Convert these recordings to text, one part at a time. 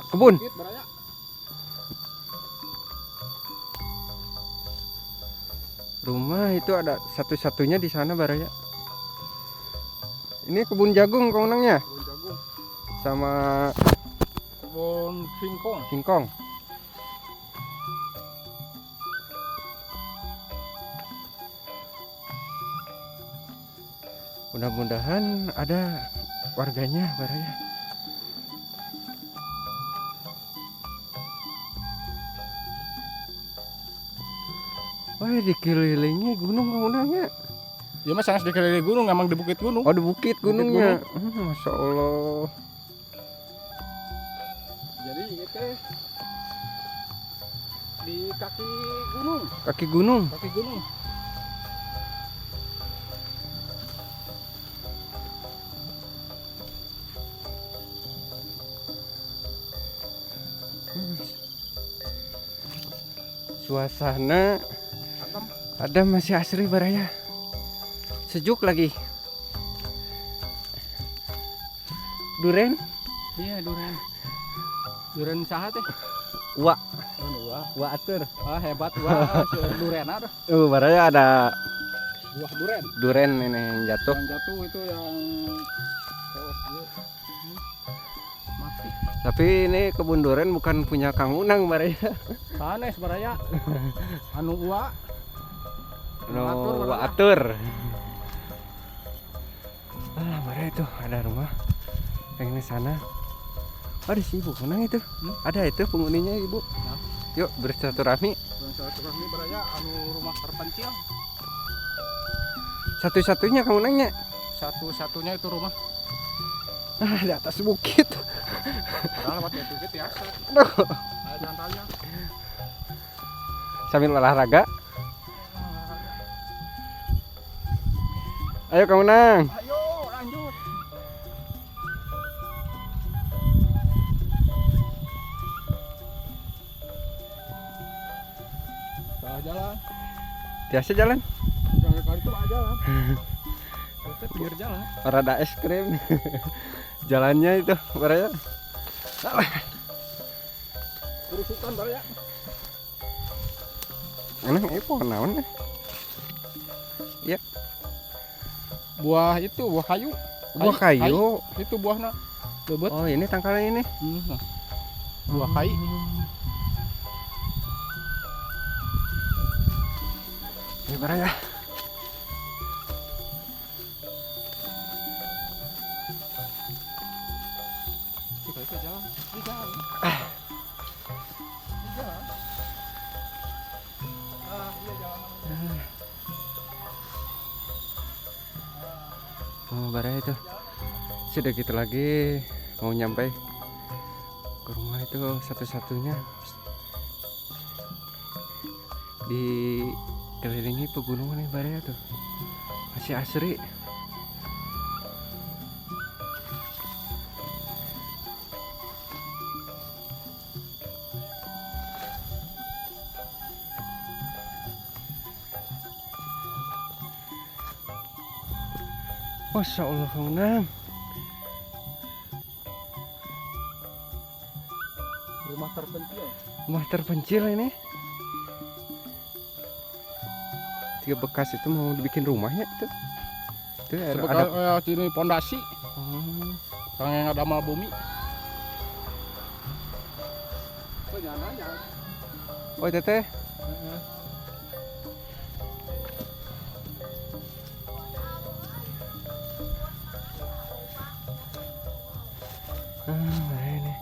Kebun. Bukit baraya. Rumah itu ada satu-satunya di sana baraya. Ini kebun jagung Kang Unangnya. Kebun jagung. Sama kebun singkong. Singkong. Mudah-mudahan ada warganya baraya. Wah, dikelilingi gunung Kang Unangnya. Ya mas, sangat dikelilingi gunung, emang di bukit gunung. Oh, di bukit gunungnya. Bukit gunung. Masya Allah. Jadi itu di kaki gunung. Kaki gunung. Kaki gunung. Suasana ada masih asri baraya, sejuk lagi. Duren? Iya duren. Duren saha teh? Wa. Wa. Wa atur. Ah hebat wa duren ada. Baraya ada buah duren. Duren ini yang jatuh. Yang jatuh itu yang mati. Tapi ini kebun duren bukan punya Kang Unang baraya. Sanes baraya. Anu wa. No, wa atur. Ah, baraya itu ada rumah yang di sana. Ada sih ibu Unang itu. Ada itu penghuninya ibu. Nah. Yuk bersilaturahmi. Bersilaturahmi baraya anu rumah terpencil. Satu-satunya Kang Unangnya. Satu-satunya itu rumah. Ah, di atas bukit. Padahal lewat bukit ya. Aduh. Ayo. Sambil olahraga. Ayo Kang Unang. Ayo lanjut. Salah jalan. Biasa jalan. Jangan kali itu aja lah. Pinggir jalan. Rada es krim. Jalannya itu baraya. Kerusukan baraya. Enak ini pohon naon? Ya. Buah itu, buah kayu. Buah kayu. Itu buahnya. Lebet. Oh, ini tangkalnya ini. Nah. Buah kayu. Ini baraya. Jalan. Di jalan. Di jalan. Ah, iya jalan. Oh, baraya itu. Sudah gitu lagi mau nyampe ke rumah itu satu-satunya dikelilingi pegunungan nih baraya tuh. Masih asri. Masya Allah Kang Unang. Rumah terpencil. Rumah terpencil ini. Tiga bekas itu mau dibikin rumahnya itu. Itu ada ini pondasi. Oh. Kang yang ada mal bumi. Oh teteh. Ini.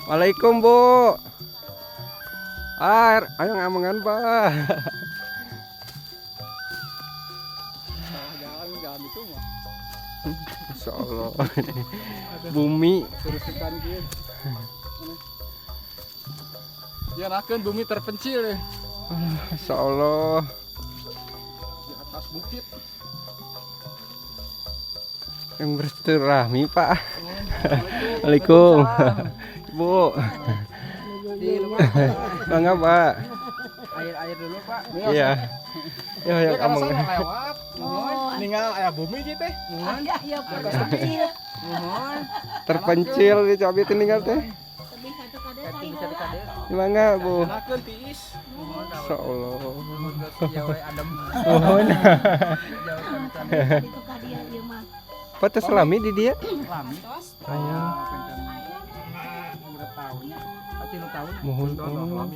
Waalaikum Bu. Ah, ayo ngamengan Pak. Jalan jalan itu mah. Masya Allah. Bumi. Terusan gitu. Ya nakeun bumi terpencil ya. Masya Allah. Di atas bukit. Yang bersilaturahmi Pak. Waalaikum. Ibu. Bangga Pak. Air-air dulu, Pak. Iya. Ya yang Ya, ameng. karena lewat. Oh, Ninggal aya bumi gitu teh. aya ya kecil. Mohon. Terpencil di cabe teh ninggal teh. Lebih satu kade Kati cai bisa heula. dikade. Mangga, Bu. Enakeun tiis. Mohon. Insyaallah. Ya we adem. Mohon. Jauh kami Itu ka dia ieu mah. Pak teh selami di dia? Lami. Aya. Berapa tahunnya? 3 tahun. Mohon. Oh.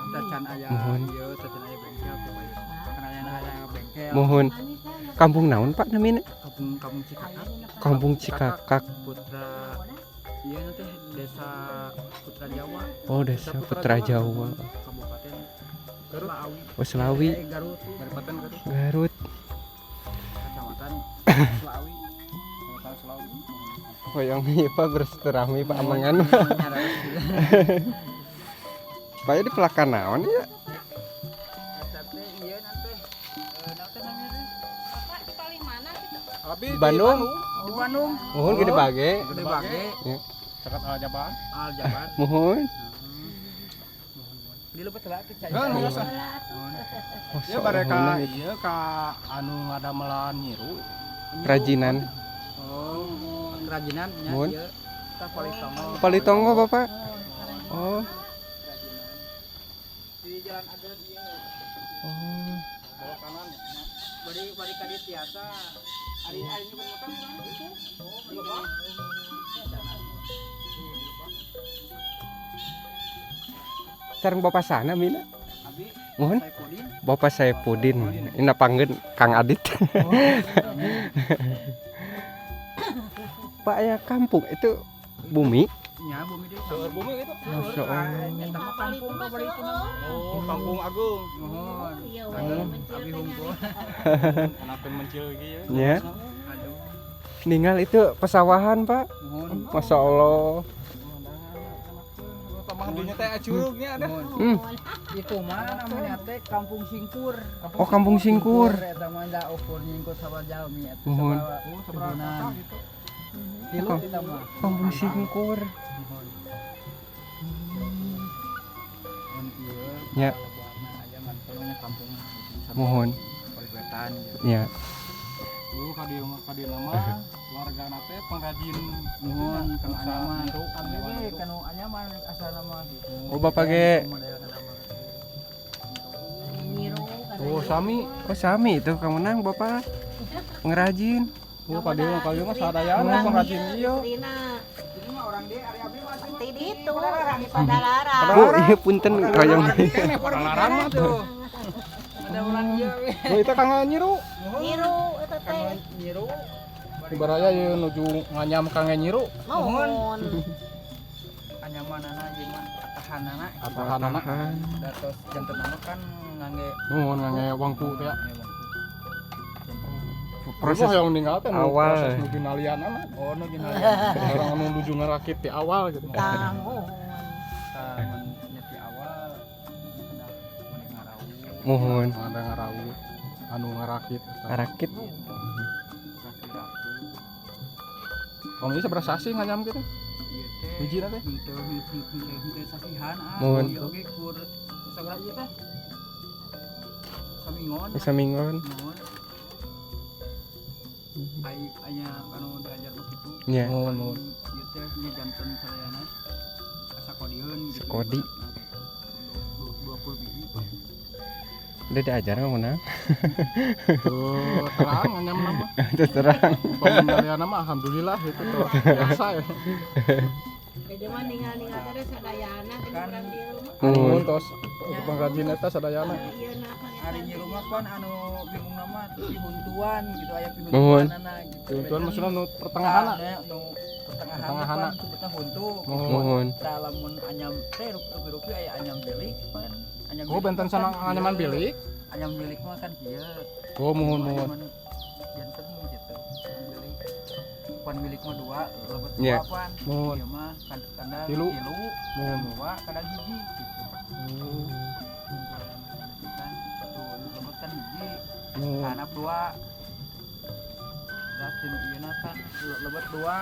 Tacan aya Mohon. ieu, tacan aya bengkel tuh, Pak. Karena aya aya bengkel. Mohon. Kampung naon, Pak namina? Kampung Kampung Cikakak. Kampung Cikakak. Putra iya nanti Desa Putra Jawa. Oh, Desa Putra Jawa. Kabupaten Garut. Oh, Selawi. Garut. Kabupaten Garut. Garut. Kecamatan Selawi. Kecamatan Selawi. Hoyong ieu Pak bersilaturahmi Pak amengan. Pak ya di pelakan naon ya? Tapi iya nanti nanti namanya teh? Bapak di paling mana gitu? Abi Di Bandung. Di Bandung. Mohon Gede Bage. Gede Bage. Caket Al Jabar. Al Jabar. Mohon. Di leupeut heula atuh cai. Kan biasa. Oh, Ya bare ka soalnya gitu. ieu ka anu ngadamelan nyiru. Kerajinan. Oh, kerajinan nya Mohon. ieu. Tah Palitongo. Palitongo Bapak. Oh. Di Jalan Ageung ieu. Oh. Belok kanan. Bari bari ka dieu tiasa. Ari ari nyebut motor di mana? Itu. Oh, di bawah. Sareng Bapak sana mina. Abi Mohon. Saipudin. Bapak Saipudin. Ini panggen Kang Adit. Pak ya kampung itu bumi. Nya bumi deui. Seueur bumi gitu. Masya Allah. Eta mah kampung ka bari itu mah. Oh, Kampung Agung. Mohon. Iya, Agung, we mencil abi teh hungkul. Enakeun mencil ge ya. Ya. Aduh, Ninggal itu pesawahan Pak. mohon. Masya Allah. Tambah dinya teh curugnya ada. Mohon. Hmm. Itu mah namanya teh Kampung Singkur. Oh Kampung Singkur. Eta mah da ukur nyingkur sabaraha jalmi eta. Mohon. Oh, sabaraha kakak gitu. Tilu eta mah. Kampung Singkur. Mohon. Mohon ieu. Ya. Lebarna aya ngan kampung. Mohon. Paliwetan gitu. Ya. Dulu ka dieu mah ka dieu mah wargana teh pengrajin Mohon kanu usaha anyaman. nyiru, Abdi anyaman ge nyiru. kanu anyaman asalna mah gitu. Oh, Bapak ge. Nyiru. Oh, sami. Oh sami itu kamu nang Bapak. Pengrajin. Oh, ka dieu mah sadayana pengrajin ieu. Istrina. Ini mah orang dia ari abdi mah Ti ditu di Padalarang. Bu, iya punten royong. Keneh Padalarang mah tuh. Ada orang ieu we. Oh, itu kang nyiru. Nyiru eta teh. Kanu nyiru. Ibaraya ieu nuju nganyam kang nyiru. Mohon. Anyamanana ieu mah atahanana. Atahanana. Datos jantenana kan ngangge Nuhun ngangge wangku teh. Proses yang ninggal teh nu awal. proses nu ginalianana. Oh, nu ginalian. Orang anu nuju ngarakit di awal gitu. Tah, mohon. Tah mun nya ti awal nya kedah mun ngarawu. Mohon. Ada ngarawu anu ngarakit eta. Ngarakit. Rakit-rakit. Kamu ini seberapa sasi nganyam gitu? Ieu teh Hiji na teh? Henteu henteu henteu sasihan ah. Mohon. Ieu oge kur sabaraha ieu teh? Samingon. Samingon. Mohon. Ai aya anu diajar mah kitu. Ya. Mohon, mohon. Ieu teh nya janten sadayana sakodieun gitu. Sakodi. 20 biji. Udah diajar kamu nang. Tuh, terang nganyam nama. Terus terang. Pengendalian mah alhamdulillah itu tuh biasa ya. Jadi mah ninggal-ninggal teh sadayana teh Kan. urang di rumah. Mohon. Nuhun tos pengrajin eta sadayana. Ieu na Ari nyiru mah pan anu bingung nama pihuntuan gitu aya Mohon. pihuntuanana gitu. Tujuan maksudna nu pertengahanna. Nah, nu pertengahan Pertengahanna. pan sebutna huntu. Mohon. Mohon. Tah lamun anyam teh rupi-rupi aya anyam bilik pan. Anyam Oh, benten bilik sana kan kieu. anyaman bilik. Anyam bilik mah kan kieu. Oh, mohon mohon. Anyaman janten gitu. Anyam bilik. Pan bilik mah dua, lebet dua Iya. pan. Mohon. Ieu mah kadang Tilu. tilu, Mohon. dua, kadang hiji gitu. Kan tuh lebet kan hiji. Mohon. Kanap dua. Terus tinu ieu kan lebet dua,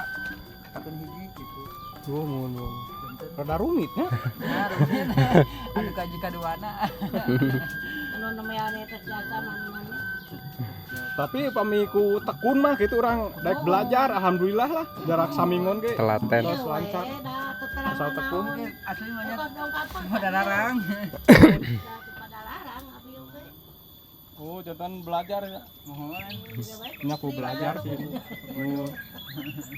katun hiji gitu. Oh, mohon mohon. Punten. Rada rumit nya. Nah, rumit. Anu kaji kaduana. Anu namanya teh jasa mana-mana. Tapi pami ku tekun mah gitu urang daek belajar, alhamdulillah lah, jarak saminggon ge. Telaten. Terus lancar. Iya, we, da teu Asal tekun. naon. Asli mah nya Kos dongkap mah. Padalarang. Da teu Padalarang abi oge. Oh, jantan belajar ya. Mohon. Iya we. Nya ku belajar sih. Oh.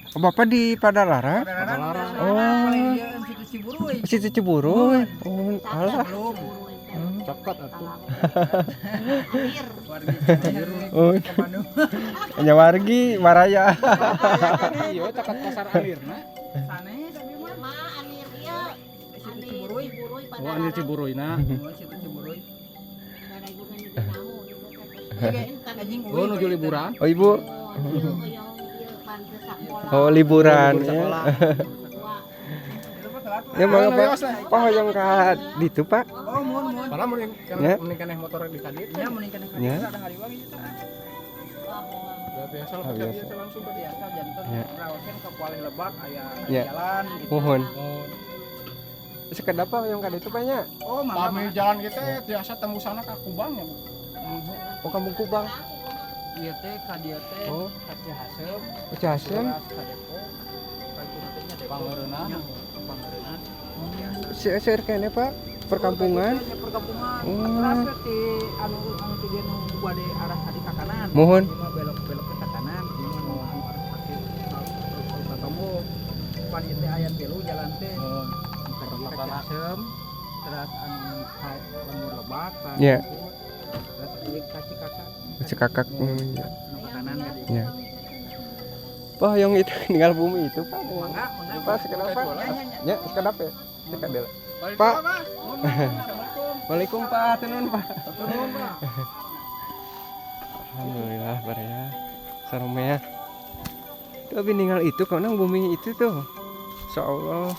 Oh, Bapak di Padalarang? Padalarang. Oh. Paling dia situ Ciburuy. Situ Ciburuy. Oh, alah. Belum. Cokot atuh. Akhir. Warga Ciburuy. Oh, Ke Bandung. nya wargi Maraya. Iya, caket pasar Alirna. Sanes abi mah. Mah anir ieu. Situ Anir Ciburuy. Ciburuy Oh, anir Ciburuy nah. Oh, situ Ciburuy. Da ibu kan juga namu ibu teh. Anjing. Oh, nuju liburan. Oh, Ibu. Oh, ieu hoyong ieu pan teu sakola. Oh, liburan Libur ya. sekolah. Ya mangga, Pak. Pak hoyong ka ditu, Pak. Oh, mohon mohon. Padahal mending Ya. mending keneh motor di kadieu. Ya mending kana Ya. ada ngaliwang ieu teh. Ya biasa lah, Ah, biasa. biasa langsung ke Biasa janten Ya. raosen ke Kualeh Lebak aya Ya. jalan gitu. Mohon. Oh, Sekedap Pak hoyong ka ditu, Pak nya. Oh, mangga. pami jalan kita biasa tembus sana ke Kubang ya, Bu. Oh, Kampung Kubang. Ieu teh ka dieu teh Oh. ka Cihasem, Oh, Cihasem. teras ka Depok. Ka itu teh nya Depok. Pangareunah. Nya, ke Pangareunah. Biasa. Seueur keneh, Pak. Perkampungan. Oh, ka dieu teh nya perkampungan. Oh. Teras we ti anu anu ti dieu nu bade arah ka di ka kanan. Mohon. Ieu mah belok-belok ke kanan, ieu mah nu anu arah ka kiri, ka Tombo. Pan ieu teh aya tilu jalan teh. Oh, Ka dieu ka Cihasem, teras anu ka Lembur Lebak, ka Ya. Terus ieu ka Cikakak. Cikakak. Ya. Nu ka kanan ka dieu. Ya. Pak hoyong itu tinggal bumi itu, Pak. Mangga, mangga. Pak, sekedap, Pak. Nya, nya, nya. Ya, sekedap ya. Sekedap. Balik Pak. dulu, Pak. Assalamualaikum. Waalaikum Pak, tenun Pak. Turun, Pak. Alhamdulillah baraya. Saromea. Tuh abi ninggal itu karena bumi itu tuh. Insyaallah.